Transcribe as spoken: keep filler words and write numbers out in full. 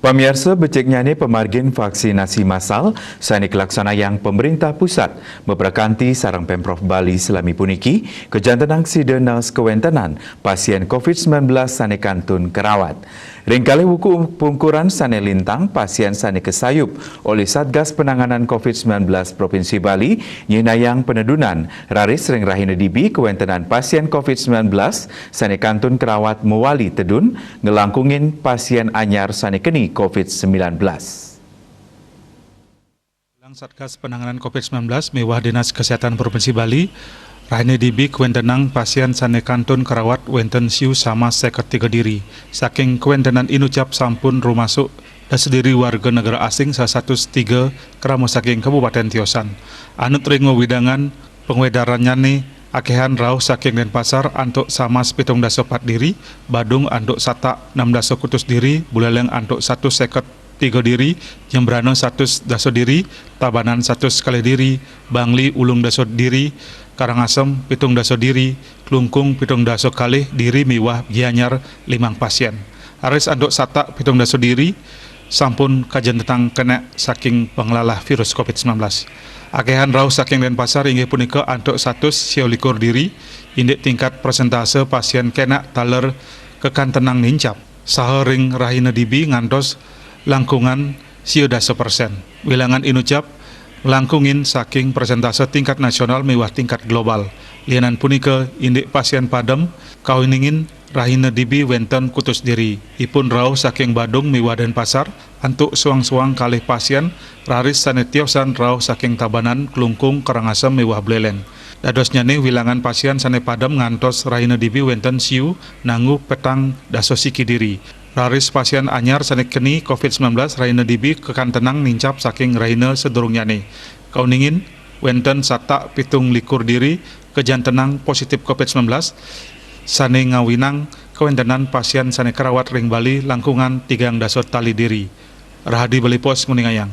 Pamiarsa, beciknyane pamargin vaksinasi massal sane kalaksanayang pemerintah pusat maprakanti sareng Pemprov Bali salami puniki kajantenang sida naes kawentenan pasien covid sembilan belas sane kantun karawat. Ring kalih wuku pungkuran sane lintang, pasien sane kasayup olih Satgas Penanganan covid sembilan belas Provinsi Bali nyihnayang panedunan, raris ring rahina dibi kawentenan pasien covid sembilan belas sane kantun karawat mawali tedun, nglangkungin pasien anyar sane keni covid sembilan belas. Lang Satgas Penanganan covid sembilan belas miwah Dinas Kesehatan Provinsi Bali, rahina dibi kawentenan pasien sane kantun karawat wenten siu sama seket tiga diri. Saking kawentenan inucap sampun rumasuk dasa diri warga negara asing sasatus tiga krama saking kabupaten tiosan. Anut ring wewidangan pangwedarannyané, akéhan rauh saking Denpasar antuk Samas pitung dasa pat diri, Badung antuk satak enam dasa kutus diri, Buleleng antuk satus seket tiga diri, Jembrana satus dasa diri, Tabanan satus kalih diri, Bangli ulung dasa diri, Karangasem pitung dasa diri, Klungkung pitung dasa kalih diri miwah Gianyar limang pasien. Raris antuk satak pitung dasa diri sampun kajantenang kenek saking panglalah virus covid sembilan belas. Akéhan rauh saking Denpasar inggih punika antuk satus siu likur diri, indik tingkat persentase pasien kenek taler kakantenang nincap, saha ring rahina dibi ngantos langkungan siu dasa persen. Wilangan inucap nglangkungin saking persentase tingkat nasional miwah tingkat global. Lianan punika, indik pasien padem kauningin rahina dibi wenten kutus diri. Ipun rauh saking Badung miwah Denpasar, antuk suang-suang kalih pasien, raris sane tiosan rauh saking Tabanan, Klungkung, Karangasem miwah Buleleng. Dadosnyane wilangan pasien sane padem ngantos rahina dibi wenten siu nanggu petang dasa siki diri. Raris pasien anyar sane keni covid sembilan belas rahina dibi kakantenang nincap saking rahina sadurungnyane. Kauningin, wenten satak pitung likur diri kajantenang positif covid sembilan belas, sane ngawinang kawentenan pasien sane karawat ring Bali langkungan tigang dasa tali diri. Rahadi Bali Post nguningayang.